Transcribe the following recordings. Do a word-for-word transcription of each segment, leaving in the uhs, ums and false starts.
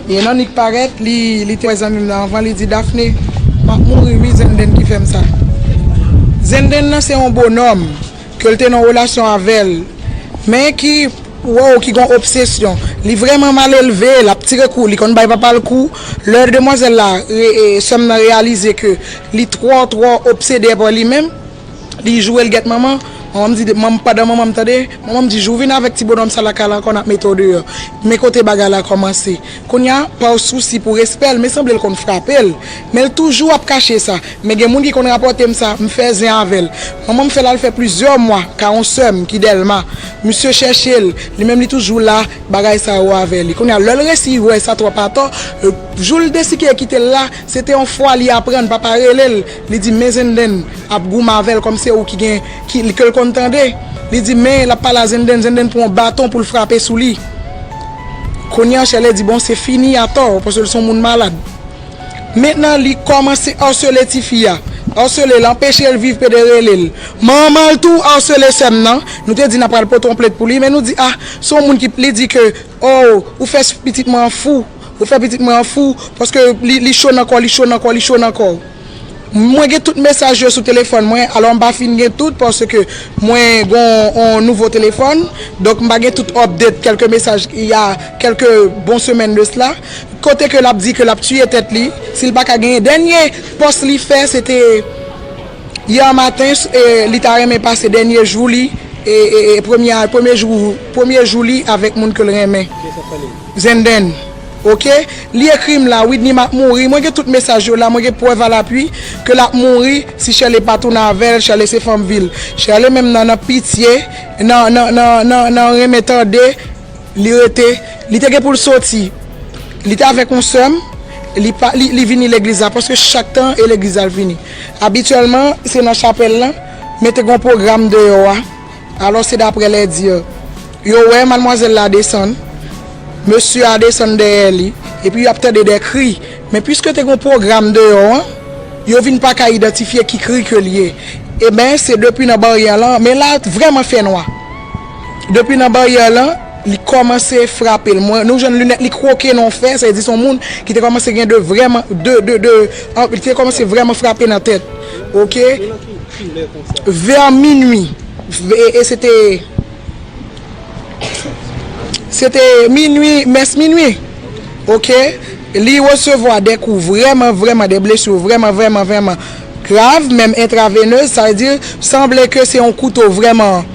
E nan nik parèt, li, li te wè zanmi m nan anvan, li di, "Daphné, m ap mouri wi, Zenden ki fè m sa." Zenden nan se yon bonòm ke l te nan relasyon avè l, men ki, wow, ki gon obsesyon. Li vrèman mal elve, l ap tire kou, li konn bay papa l kou. Lè demwazèl la, e, e, sè m nan reyalize ke li twò, twò obsede pa li menm, li joure l gèt manman. Manman m di, manm, pandan manman m tande, manman m di, "Jou vin avèk ti bonòm sa lakay la ankò, n ap mete w deyò." Men kote bagay la kòmanse. Kounye a, pa sousi pou respè l, men sanble l konn frape l. Men l toujou ap kache sa. Men gen moun ki konn rapòte m sa, m fè zen avè l. Manman m fè l al fè plizyè mwa ka yon sè m ki Dèlma. Misye chèche l, li menm li toujou la, bagay sa yo avè li. Kounye a, lè l resi wè sa twò pa twò, jou l deside kite l la, se te yon fwa li aprann papa rele l, li di, "Men Zenden ap goumen avè l kòm se ou ki gen, ki, ke l konn tande." Li di, "Men l ap pale a Zenden, Zenden pran yon baton pou l frape sou li." Kounye a, Shirley di, "Bon, se fini atò, paske l se yon moun malad." Mentnan, li kòmanse asele tifi a. Asele l, anpeche l viv, pede rele l. Manman l tou asele sè m nan. Nou te di n ap pral pote yon plent pou li, men nou di, "Ah, se yon moun ki," li di ke, "Oh, ou fè pitit mwen an fou. Ou fè pitit mwen an fou, paske li, li cho nan kò, li cho nan kò, li cho nan kò." Mwen gen tout mesaj yo sou telefòn mwen, alò m pa fin gen tout, paske mwen gen yon nouvo telefòn, donk m pa gen tout update, kèlke mesaj, il y a quelques bon semèn de cela. Kote ke l ap di ke l ap tiye tèt li, si l pa ka genyen. Dènye pòs li fè, se te yè maten, e, li ta renmen pase dènye jou li, e, e, e, premye, premye jou, premye jou li avèk moun ke l renmen. Zenden. Oke? Li ekri m la, "Widny, m ap mouri." Mwen gen tout mesaj yo la, mwen gen prèv à l'appui ke l ap mouri si Shirley pa tounen avè l, Shirley se fanm vil. Shirley menm nan, nan pitye, nan, nan, nan, nan, nan renmen tande, li rete, li te gen pou l soti. Li te avèk yon sè m, li pa, li, li vini legliz la, paske chak tan e legliz la l vini. Abityèlman, se nan chapèl lan, men te gen yon pwogram deyò a. Alò, se daprè lè di, yo wè madmwazèl la desann, mesye a desann dèyè li, epi y ap tande de kri. Men piske te gen yon pwogram deyò an, yo vin pa ka idantifye ki kri ke l ye. Eben, se depi nan baryè lan, men la vrèman fè nwa. Depi nan baryè lan, li kòmanse frape l. Mwen, nou jwenn linèt li kwoke nan yon fè, sa vle di se yon moun ki te kòmanse gen de vrèman, de, de, de, an, li te kòmanse vrèman frape nan tèt. Oke? Vè minui. E, e se te, se te minui, mès minui. Oke? Li resevwa de kou vrèman, vrèman, de blesi vrèman, vrèman, vrèman grav, menm entravenez, sa vle di, sanble ke se yon kouto vrèman,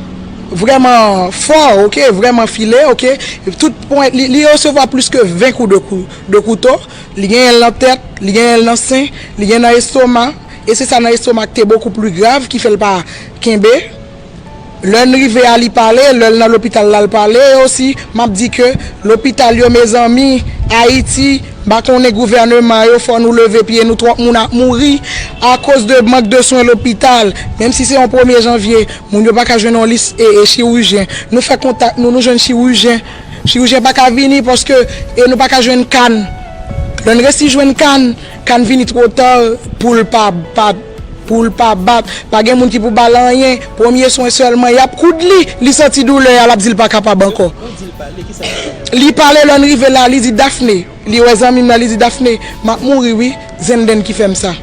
vrèman fò, oke, vrèman file, oke. Tout pwen, li, li resevwa plis ke ven kou de kou, de kouto. Li genyen l nan tèt, li genyen l nan sen, li genyen nan estoma, e se sa nan estoma ki te bokou pli grav, ki fè l pa kenbe. Lè n rive a, li pale, lè l nan lopital la, l pale, e osi, m ap di ke lopital yo, mezanmi, Ayiti, m pa konnen gouvèneman yo, fò nou leve pye nou, twòp moun ap mouri akoz de mank de swen lopital. Menm si se yon premye janvye, moun yo pa ka jwenn yon lis, e, e chirijyen. Nou fè kontak nou, nou jwenn chirijyen. Chirijyen pa ka vini paske, e nou pa ka jwenn kann. Lè n resi jwenn kann, kann vini twò ta pou l pa, pa pou l pa bat. Pa gen moun ki pou ba l anyen. Premye swen sèlman, y ap koud li, li santi doulè a, l ap di l pa kapab ankò. Li pale, lè n rive la, li di, "Daphné," li wè zanmi m nan, li di, "Daphné, m ap mouri wi, Zenden ki fè m sa.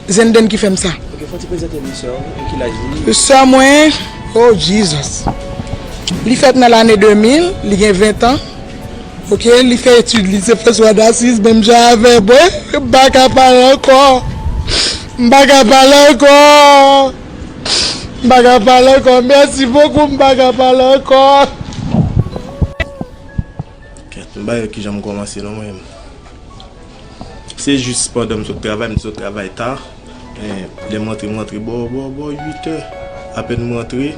Zenden ki fè m sa." Ok, fò ti prezante nou sè w, e ki laj li? Sè mwen, oh Jesus. Li fèt nan lane de mil, li gen ven tan. Oke, li fè etid li, se François d'Assise, menm jan avè mwen. M pa ka pale ankò. M pa ka pale ankò. M pa ka pale ankò. Mèsi bokou, m pa ka pale ankò. Kèt, m pa wè kijan m kòmanse non mwen menm. Se jis pandan m sot travay, m te sot travay ta. Eh, lè m rantre, m rantre bò, bò, bò uit è. Apèn m rantre,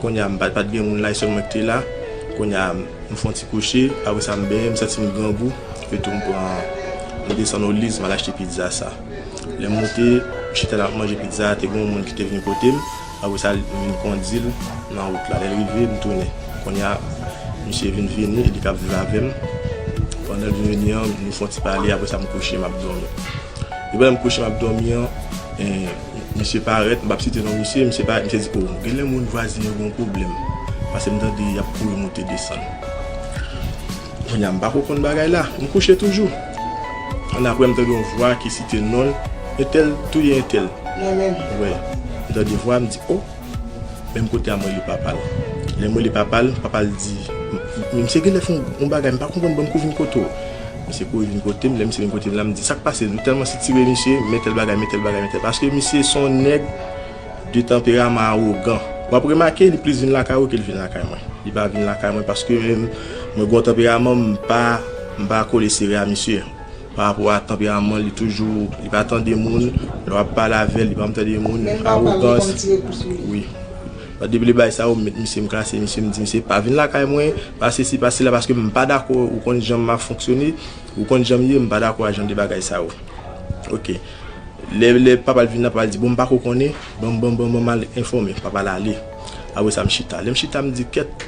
kounye a m pa, pa t gen moun la, e sèl mwen ki te la. Kounye a m fè yon ti kouche, apre sa m benyen, m santi m grangou. Epitou m pran, m desann Oliz, m al achte pizza sa. Lè m moute, m chita la ap manje pizza a, te gen yon moun ki te vin kote m. Apre sa, m vin kondi l nan wout la. Lè l rive, m tounen. Kounye a, misye vin vini, e li k ap viv avè m. Pandan l vin vini an, nou fè yon ti pale, apre sa, m kouche, m ap dòmi. E pandan m kouche, m ap dòmi an, eh, misye parèt, m p ap site non misye, misye parèt, misye di, "O, genlè moun vwazen yo gen yon pwoblèm." Paske m tande y ap kouri moute desann. Kounye a m pa ko konn bagay la, m kouche toujou. Annapre m tande yon vwa ki site non l, entèl touye entèl. Mwen menm. Wi. M tande vwa, m di, o, menm kote a m rele papa l. Lè m rele papa l, papa l di, m- m- misye genlè fè yon- yon bagay, m pa konprann, ban m kouri vin kote w. Misye kouri vin kote m, lè misye vin kote m la, m di, sa k pase? Nou tèlman sitire misye, men tèl bagay, men tèl bagay, men tèl. Paske misye se yon nèg de tanperaman awogan. W ap remake, li plis vin lakay ou ke l vin lakay mwen. Li pa vin lakay mwen paske mwen, mwen gen yon tanperaman, m pa, m pa kole sere a misye. Pa rapò a tanperaman, li toujou, li pa tande moun. Lè w ap pale avè l, li pa tande moun. Menm papa l, li konn tire kou sou li. Wi. Depi lè bagay sa yo, m met misye, m klase misye, m di misye, pa vin lakay mwen, pa sesi, pa sela, paske m pa dakò, ou konn jan m ap fonksyone, ou konn jan m ye, m pa dakò a jan de bagay sa yo. Ok. Lè, lè papa l vin la, papa l di, bon, m pa ko konnen, bon, bon, bon, bon, m al enfòme, papa l ale. Apre sa, m chita. Lè m chita, m di, kèt,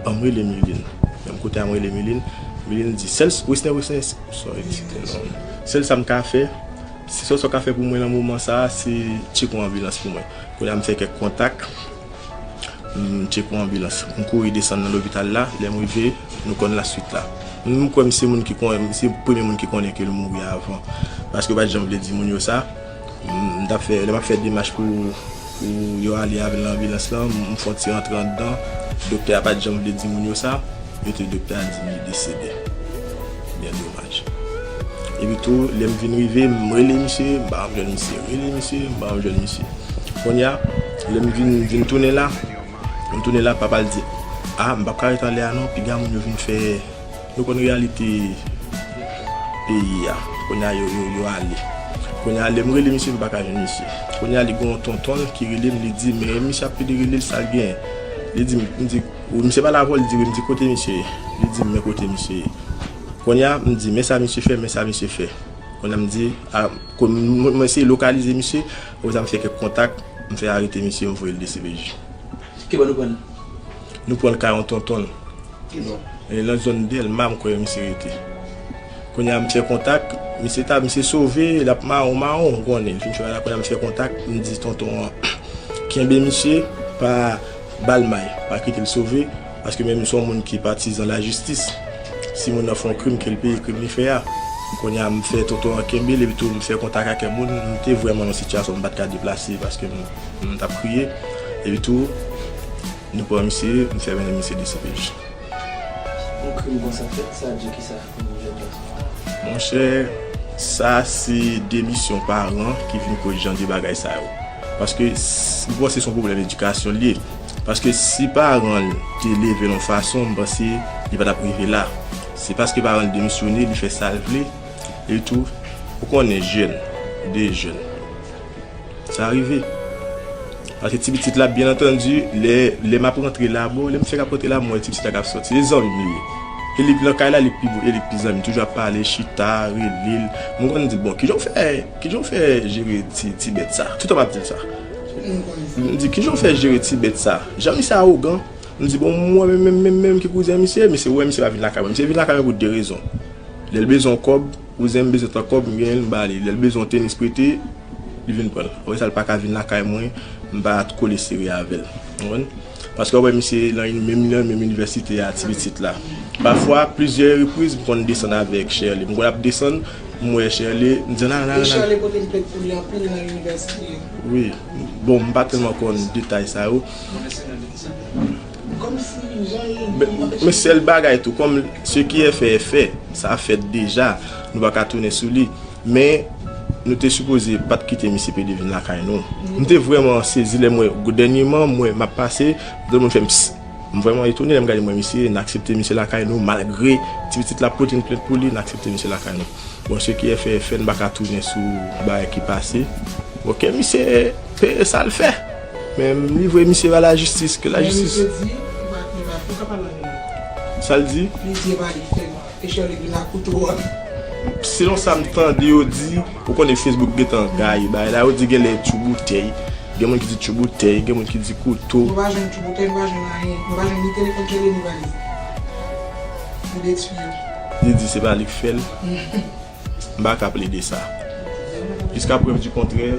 ban m rele Miline. Menm kote a, m rele Miline. Miline di, sèl, Wesner, Wesner, sorry, site non. Sèl sa m ka fè, se sèl sa w ka fè pou mwen nan moman sa a, se tcheke yon anbilans pou mwen. Kounye a, m fè kèk kontak. M tcheke yon anbilans. M kouri desann nan lopital la. Lè m rive, nou konn laswit la. M kwè m se moun ki konnen, m se premye moun ki konnen ke l mouri avan. Paske yo pa t janm vle di moun yo sa. M, m t ap fè, lè m ap fè demach pou, pou yo ale avè l nan anbilans lan, m, m fè yon ti rantre anndan. Doktè a pa t janm vle di moun yo sa. Yo te, doktè a di li desede. Byen domaj. Epi tou, lè m vin rive, m rele misye, m pa janm jwenn misye. Rele misye, m pa janm jwenn misye. Kounye a, lè m vin, vin tounen la, m tounen la, papa l di, a, m p ap ka ret anlè a non, piga moun yo vin fè, nou konn reyalite peyi a. Kounye a, yo, yo, yo ale. Kounye a, lè m rele misye, m pa ka jwenn misye. Kounye a, li gen yon tonton l ki rele m, li di, men misye ap pede rele l, sa l genyen? Li di m, m di, wi, misye pale avè w, li di, wi, m di, kote misye ye? Li di m, men kote misye ye. Kounye a, m di, men sa misye fè, men sa misye fè. Kounye a, m di, a, ko- m, m eseye lokalize misye, apre sa, m fè kèk kontak, m fè arete misye, m voye l D C P J. Ki bò nou pran l? Nou pran l kay yon tonton l. Ki bò? E nan zòn Dèlma, m kwè misye rete. Kounye a, m fè kontak, misye ta, misye sove, l ap mawon, mawon, ou konnen. L fin fè bagay la, kounye a, m fè kontak, m di tonton an, kenbe misye, pa ba l may, pa kite l sove, paske menm se yon moun ki patizan lajistis. Si moun nan fè yon krim, ke l peye krim li fè a. Kounye a, m fè tonton an kenbe l, epi tou, m fè kontak ak kèk moun, m te vrèman nan sitiyasyon, m pa t ka deplase, paske m, m t ap kriye. Epi tou, nou pran misye, m fè mennen misye D C P J. Yon krim konsa fèt, sa di kisa pou nou jèn gason? Monchè, sa se de misyon paran ki vin koz jan de bagay sa yo. Paske, s- m panse se yon pwoblèm edikasyon l ye. Paske si paran l te leve l yon fason, m panse li pa t ap rive la. Se paske paran l demisyone, li fè sa l vle. Epi tou, ou konnen jèn, de jèn. Sa rive. Paske ti pitit la, byen antandi, lè, lè m ap rantre la, bon, lè m fèk ap rantre la, m wè ti pitit la k ap sòti. E zanmi m li ye. E li nan kay la, li pi bon, e li pi zanmi. Toujou ap pale, chita, rele l. Mwen konn di, bon, kijan w fè, kijan w fè jere ti, ti bèt sa? Toutan m ap di l sa. M di, kijan w fè jere ti bèt sa? Jan misye awogan. M di, bon, mwen menm, menm, menm, menm ki kouzen misye, misye wè misye pa vin lakay mwen. Misye vin lakay mwen pou de rezon. Lè l bezwen yon kòb, kouzen m bezwen tan kòb, m genyen l, m ba li. Lè l bezwen yon tenis prete, li vin pran l. Apre sa, l pa ka vin lakay mwen, m pa kole sere avè l. Ou konprann? Paske w wè misye nan menm, nan menm inivèsite a, ti pitit la. Pafwa, plizyè repriz, m konn desann avèk Sherley. M konn ap desann, m wè Sherley, m di, nan, nan, nan. E Sherley pote m plent pou li anpil nan inivèsite. Wi. Bon, m pa tèlman konn detay sa yo. Men, men sèl bagay tou, kòm ce qui est fait est fait, sa fèt deja, nou pa ka tounen sou li. Men, nou te sipoze pa t kite misye pede vin lakay nou. M te vrèman sezi lè m wè, dènyèman, m wè m ap pase, de moun fè m ps. M vrèman etone lè m gade m wè misye, n aksepte misye lakay nou, malgre ti pitit la pote n plent pou li, n aksepte misye lakay nou. Bon, ce qui est fait est fait, n pa ka tounen sou bagay ki pase. Bon, ke misye peye sa l fè. Men m livre misye ba lajistis, ke lajistis. Men misye di, li pa, li pa, ou ka pale anglè. Sa l di? Li di e pa li k fè l. E Sherley vin ak kouto a. Selon sa m tande yo di, ou konnen Facebook gentan gaye bagay la, yo di genlè tchou boutèy. Gen moun ki di tchou boutèy, gen moun ki di kouto. Nou pa jwenn tchou boutèy, nou pa jwenn anyen. Nou pa jwenn ni telefòn Sherley, ni valiz. Nou detwi yo. Li di se pa li k fè l. M pa ka plede sa. Jiska prèv di kontrè,